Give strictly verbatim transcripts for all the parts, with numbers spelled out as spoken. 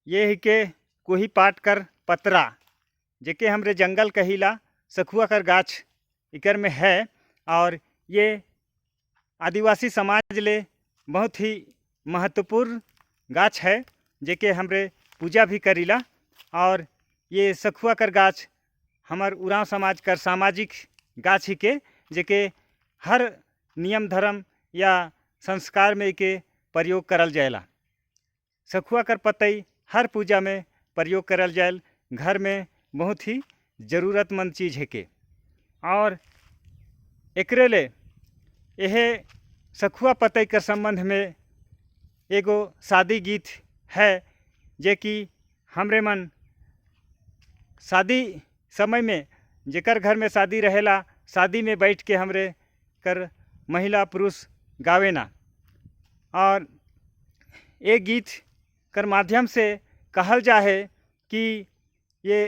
ये हिके कोही पाट कर पतरा, जेके हमरे जंगल कहिला, सखुआ कर गाछ इकर में है। और ये आदिवासी समाज ले बहुत ही महत्वपूर्ण गाछ है, जेके हमरे पूजा भी करीला। और ये सखुआ कर गाछ हमर उराँव समाज कर सामाजिक गाछ हिके, जेके हर नियम धर्म या संस्कार में एके प्रयोग करल जाएला। सखुआ कर पतई हर पूजा में प्रयोग करल जाएल, घर में बहुत ही जरूरतमंद चीज हेके। और एकरे ले एहे सखुआ पतई कर संबंध में एगो शादी गीत है, जे कि हमरे मन शादी समय में जेकर घर में शादी रहेला, शादी में बैठ के हमरे कर महिला पुरुष गावेना। और ए गीत कर माध्यम से कहल जाहे कि ये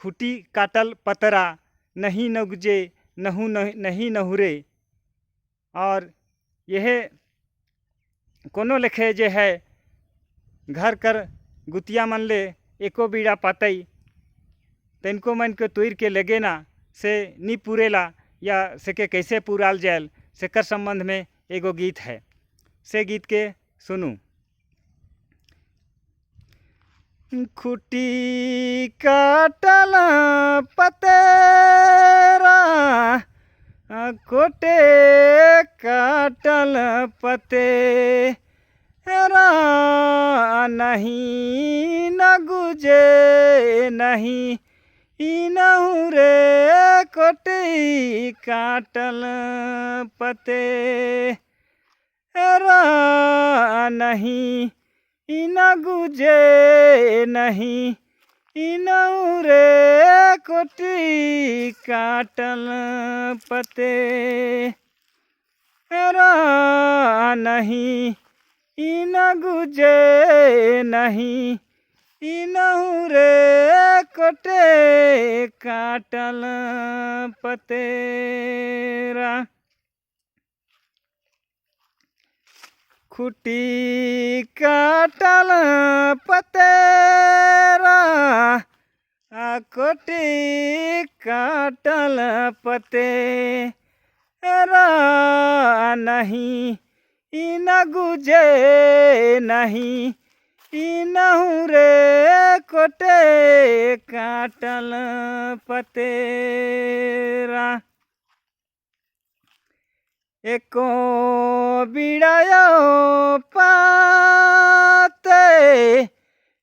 खुटी काटल पतरा नहीं नगुजे नहु नहीं नहुरे। और यह कोनो लेखे जे है घर कर गुतिया मन ले एको बीड़ा पातई, तेनको मन के तुइर के लेगेना से नी पूरेला या सेके कैसे पूराल जायल, सेकर संबंध में एगो गीत है। से गीत के सुनू। खुटी काटल पतेरा, कोटे काटल पतेरा, नहीं नगुजे नहीं इनहु रे कोटी काटल पते रा नहीं, इना गुजे नहीं, इनऊ रे कोटी काटल पते रा नहीं, इना गुजे नहीं, इनऊ रे कोटे काटल पते रा। खुटी काटल पते रा, आ कोटी काटल पते रा नहीं, इना गुजे नहीं, इनहु रे कोटे काटल पते रा। एको बिड़ायो पाते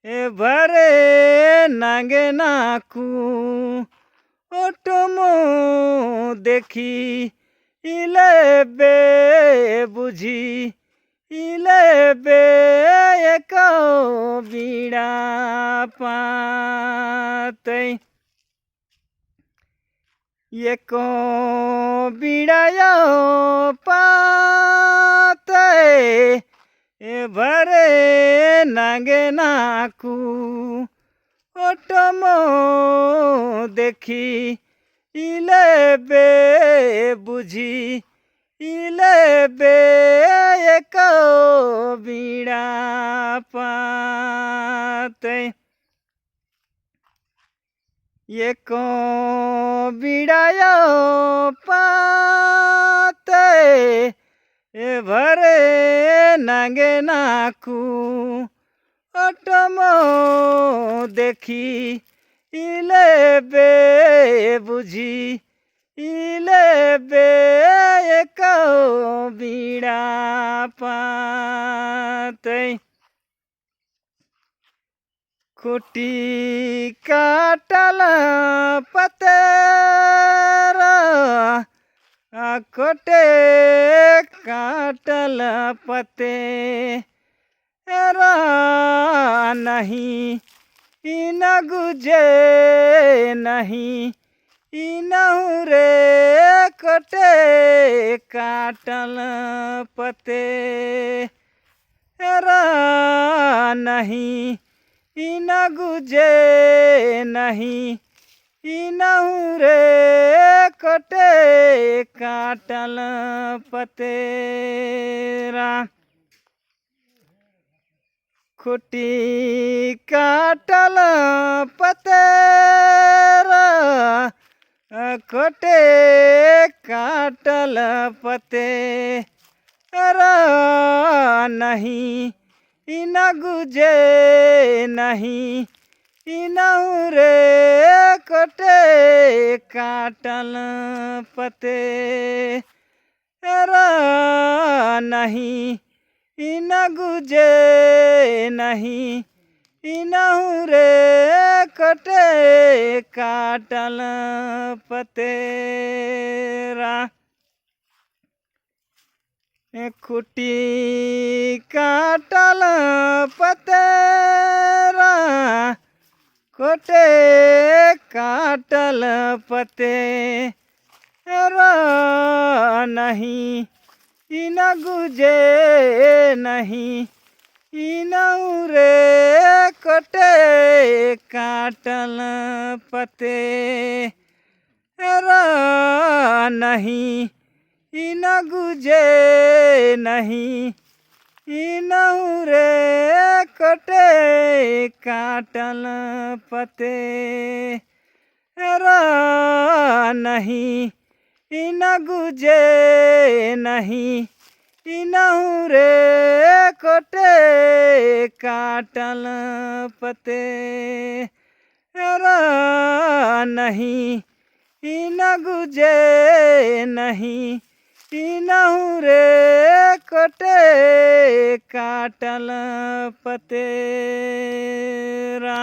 ए भरे नंगे नाकू, ओटमो देखी इले बे बुझी, इले बे एको बिड़ा पाते। एको बिड़ायो पाते ए भरे नंगे नाकू, ओटमो देखी इले बे बुझी, इले बे एको बिड़ा पाते। एको बिड़ायो पाते ए भरे नंगे नाकू, ओटमो देखी इले बे बुझी, इले बे एको बिड़ा पाते। खुटी काटल पते रा, आ कोटे काटल पते रा नहीं, इना गुजे नहीं, इनहु रे कोटे काटल पते रा नहीं, इना गुजे नहीं, इनहु रे कोटे काटल पते रा। खुटी काटल पतेरा, खुटी काटल पतेरा नहीं, इना गुजे नहीं, इनहु रे खुटी काटल पते रा नहीं, इना गुजे नहीं, इनहु रे खुटी काटल पतेरा। ए खुटी काटल पतेरा, खुटी काटल पतेरा नहीं, इना गुजे नहीं, इनहु रे खुटी काटल पतेरा नहीं, इना गुजे नहीं, इनहु रे खुटी काटल पतेरा नहीं, इना गुजे नहीं, इनहु रे खुटी काटल पतेरा नहीं, इना गुजे नहीं, इनहु रे खुटी काटल पतेरा।